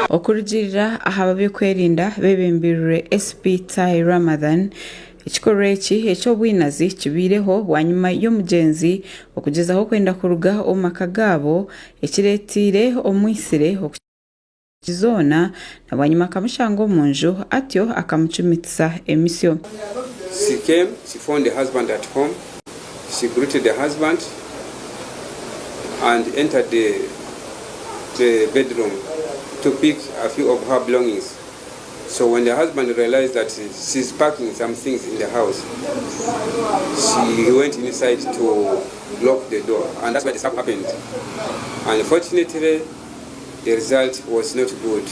Okurugiirira aha b'ebyokwerinda beebembeirwe SP Tai Ramadhan, ekikorwa eki eky'obwinazi kibaireho bwanyima y'omugyenzi okugyezaho kwenda kuruga omu maka gaabo ekireeteire omwitsire zoona na bwanyima akamushanga omu nju atyo akamucumitisa emisyo. She came, she found the husband at home, she greeted the husband and entered the the bedroom to pick a few of her belongings. So when the husband realized that she's packing some things in the house, she went inside to lock the door and that's where the stab happened. Unfortunately, The result was not good.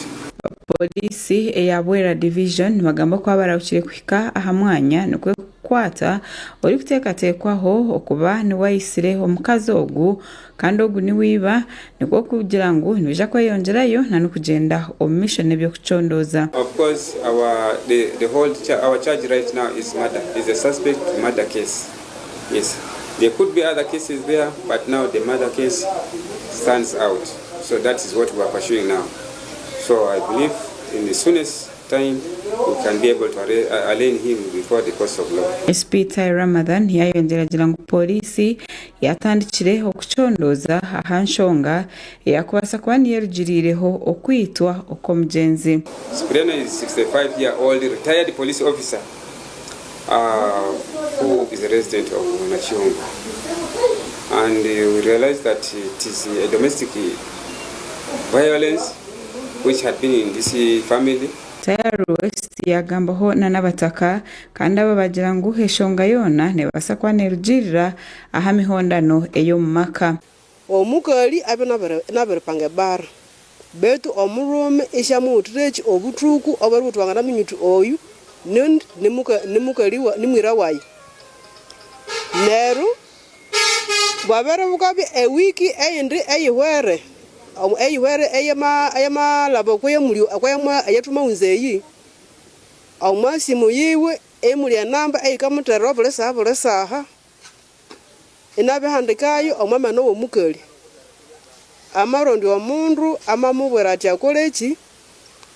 Pooriisi eya Bwera Division nibagamba ku abarahukire kuhika aha mwanya nikwo kukwata orikuteekateekwaho okuba niwe aitsire omukazi ogu kandi ogu niwe iba nikwo kugira ngu nibaija kweyongyerayo n'okugyenda omu maisho n'eby'okucondooza. Of course our the the whole our charge right now is murder is a suspect murder case yes there could be other cases there but now the murder case stands out so that is what we are pursuing now so I believe in the soonest time we can be able to arraign him before the courts of law. SP Tai Ramadhan yayongyera agira ngu pooriisi yatandikire okucondooza aha nshonga eyakubaasa kuba niyo erugiriireho okwitwa okw'omugyenzi. Cipriano is 65 year old retired police officer who is a resident of Nakiyungu and we realized that it is a domestic violence which had been in this family. Tayari West yaagambaho n'abataka kandi aba baagira ngu eshonga yoona neebaasa kuba neerugiirira aha mihondano ey'omu maka. Omukali abe nabiripanga ebara, baitu omurume ishamuhutireki obuthuku obwari buti wanganamunya uthi oyu nimwira wayi. Neryo bwabere bukabya ewiki eyindi eyihwere eyihwere eyamalhaba okwayathumawunza eyi, omwa simu yiwe imuli enamba eyikamuterera buli saha buli saha. Inabihandikayo omwamani ow'omukali, amarondya omundu amamubwira ati akole ki,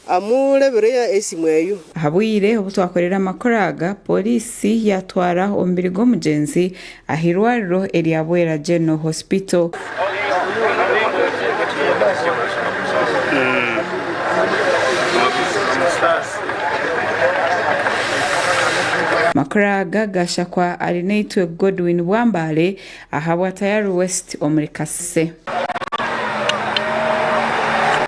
amulebereyo esimu eyo. Aha bwire obu twakorera amakuru aga, Pooriisi yaatwara omubiri gw'omugyenzi ah'eirwariro erya Bwera General Hospital. Amakuru aga gashakwa Arinaitwe Godwin Bwambale ahabwa Tayari West omuri Kasese.